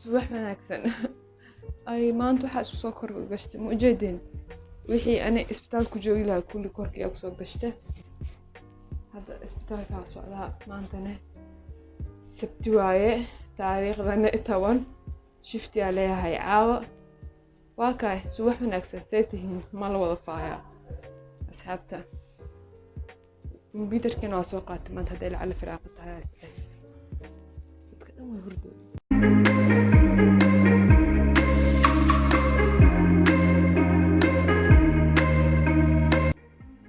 Subax wanaagsan. Ay, maanta waxaa isku soo kor gashtay, ma ujeedin? Wixii ani isbitaal ku joogi lahaa kulli korkii aa kusoo gashtay. Hadda isbitaalkaa socdaa. Maantana Sabti waaye, taariikhdana 10. Shiftiyaa leeyahay caawa. Waa kaay. Subax wanaagsan. See tihiin? Ma la wada faayaa, asxaabta? Kombyuutarkiina waa soo qaatay maanta. Hadday lacala firaaqo tahay, dadka dhan way hurdooda.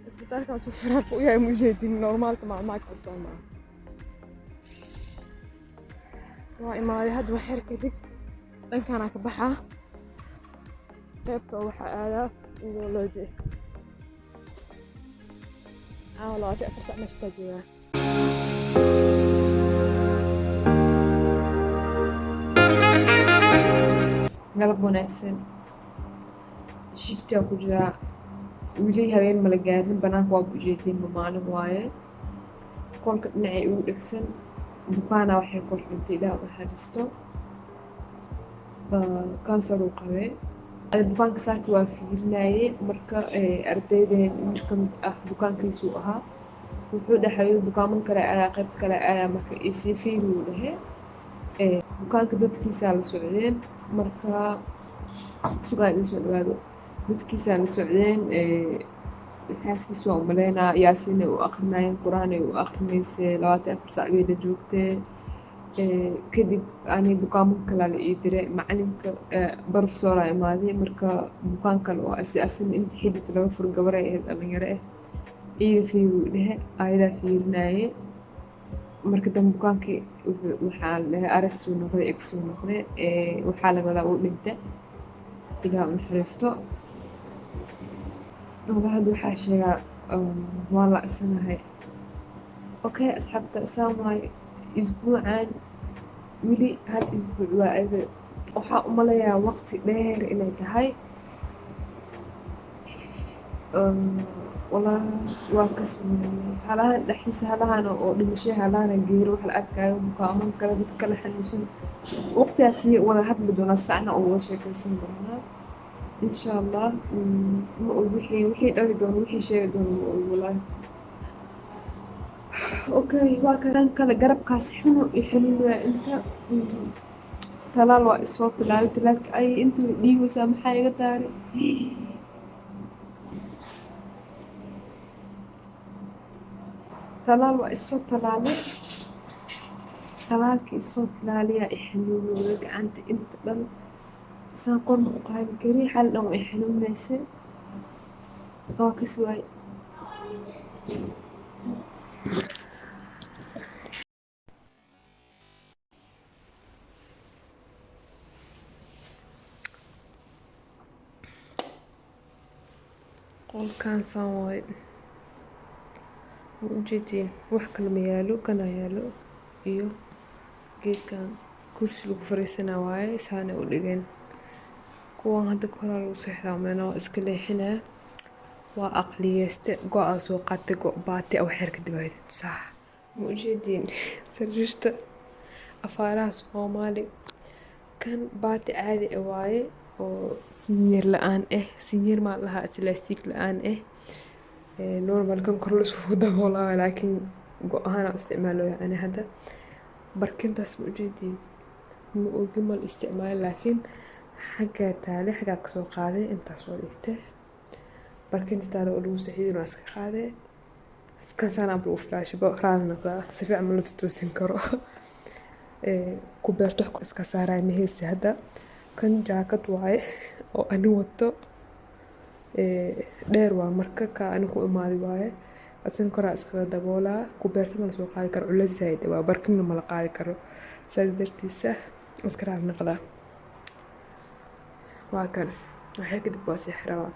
Isbitaalkaas uu firaaqo u yahay, ma ujeedin? Normaalka maalmaha kalsoo maaha. Waa imaaday hadda wax yar kadib. Dhankaanaa ka baxaa, qaybta oo waxaa aadaa urology. Caawa 24 saac meeshasaa joogaa. Galab wanaagsan. Shiftigaa ku jiraa weli, habeen mala gaarin. Banaanka waa ku ujeedeenba, maalin waaye. Qolka dhinacay ugu dhegsan bukaana waxay kor dhintay, Ilaah u naxariisto, kansar uu qabay. Bukaanka saaki waa fiirinaye. Marka ardaydeen wiil ka mid ah bukaankiisuu ahaa, wuxuu dhaxay bukaaman kale aadaa, qaybta kale aadaa, marka isii fiiri uu dhahe. Bukaanka dadkiisaa la socdeen. Marka sugaa idin soo dhawaado. Dadkiisaa la socdeen, xaaskiisa waa umaleynaa. Yaasiinay u akrinayeen, Qur-aanay u akrinaysay, 24 saac bay la joogtee. Kadib ani bukaaman kalaa la ii diray. Macalinka professor-aa imaaday. Marka bukaan kale oo asi asina inta xidid laga furo, gabaray ahayd, dhalinyaro ah, iida fiiri uu dhehe. Ayadaa fiirinaye. Marka dambe bukaankii waxaa la dhahay arrest uu noqday, ex uu noqday. Waxaa laga wadaa uu dhintay, Ilaah u naxariisto. Wada hadda waxaa sheegaa waa la isanahay. Okay, asxaabta, saan waaye. Isbuucan weli hal isbuuc waa aga. Waxaa u malayaa waqti dheer inay tahay. Walaa waa kas waayey halahan dhexdiisa, halahan oo dhimashay, halahana geeri wax la arkaayo, bukaaman kale, dad kale xanuunsan. Waqtigaasi wada hadli doonaa, si fiican uga wada sheekaysan doonaa, insha Allah. Ma og wixii dhali doono, wixii sheegi doono, ma og walaahi. Okay, waa kan kale. Garabkaasi xunu i xanuunaya inta. Talaal waa isoo talaalay. Talaalka ay inta way dhiigaysaa. Maxaa iga daaray? Talaal waa isoo talaalay. Talaalka isoo talaaliyaa i xanuunooya gacanta inta dhan. Saan korma u qaadi kari, xal dhan way xanuunaysay. Waa kas waay. Qolkan saan waay, ma ujeediin? Wax kale ma yaalo, kana yaalo iyo geedkan kursi lagu fariisanaa waaye. Saana u dhigeen kuwan. Hadda koraa lagu seexdaa meena, waa iska leexinaa, waa aqliyeyste. Go-aa soo qaatay, go' baati wax yar kadib aa idin tusaa. Ma ujeediin sariirta afaaraha Soomaali? Kan baati caadi ah waaye oo sinyeer la-aan ah. Sinyeer maa lahaa, islaastiig la-aan ah. Normal kan kor la iskugu daboolaa, laakiin go' ahaan aan u isticmaalooya ani hadda. Barkintaas ma ujeediin? Ma ogi ma la isticmaali, laakiin xaggaa taale, xaggaa kasoo qaaday, intaas soo dhigtay. Barkinta taale oo lagu seexiyay waa iska qaaday. Kaasaan aan lagu firaashaba. Raali noqdaa, si fiican ma la tutuusin karo. Ku beerto wax iska saaraya ma haysi hadda. Kan jaakad waaye oo ani wato, dheer waa. Marka ka ani ku imaaday waaye, asin koraa iskaga daboolaa. Ku beerto ma la soo qaadi karo, culeys zaid waa, barkinna ma la qaadi karo. Saas dartiisa iska raali noqdaa. Waa kan, waxyar kadib waa seexi rabaa.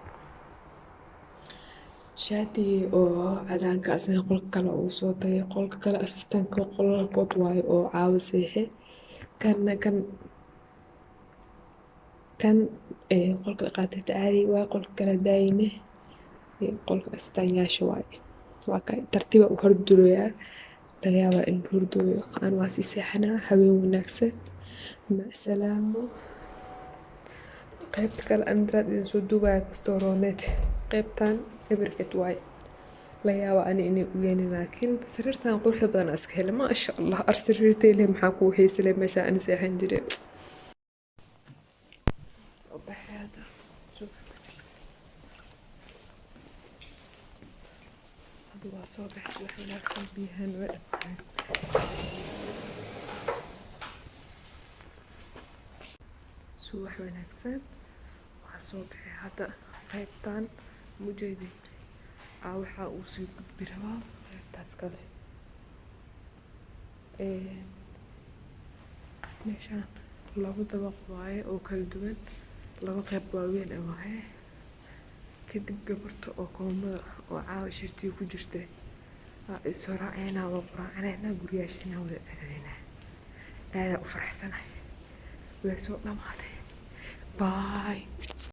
Shaatigii oo cadaanka asna qolka kale uu soo tagay, qolka kale assistantka qolalkood waaye oo caawa seexe. Kanna kan qolka dhaqaatiirta caadiga waaye, qolka kale daayine qolka astaanyaasha waaye. Waa kay, tartiiba u hordurooyaa, laga yaabaa in hurdooyo. Aan waa sii seexanaa. Habeen wanaagsan. Macsalaamo. Qaybta kale andraad idin soo duubaya kastoo rooneed. Qaybtan eberket waay. La yaaba ani inay u geenin, laakiin sariirtan quruxda badan iska helay, maasha Allah. Ar sariirtay leh, maxaa kuu xiisilay meesha ani seexan jiray. Soo baxay hadda. Subax wanaagsan. Hadda waa soo baxay, subax wanaagsan. Biyahan way dhamaadeen. Subax wanaagsan. Waxaa soo baxay hadda qaybtan mujeedin aa waxaa uu sii gudbi rabaa qaybtaas kale. Meeshaan labo dabaq waaye oo kala duwan, laba qayb waaweyn ah waaye. Kadib gabarta oo koomada oo caawa shirtii ku jirtay aa isoo raaceynaa, waa quraacaneynaa, guryaasheena wada aadaynaa. Aadaa u faraxsanahay, way soo dhamaatay. Bye.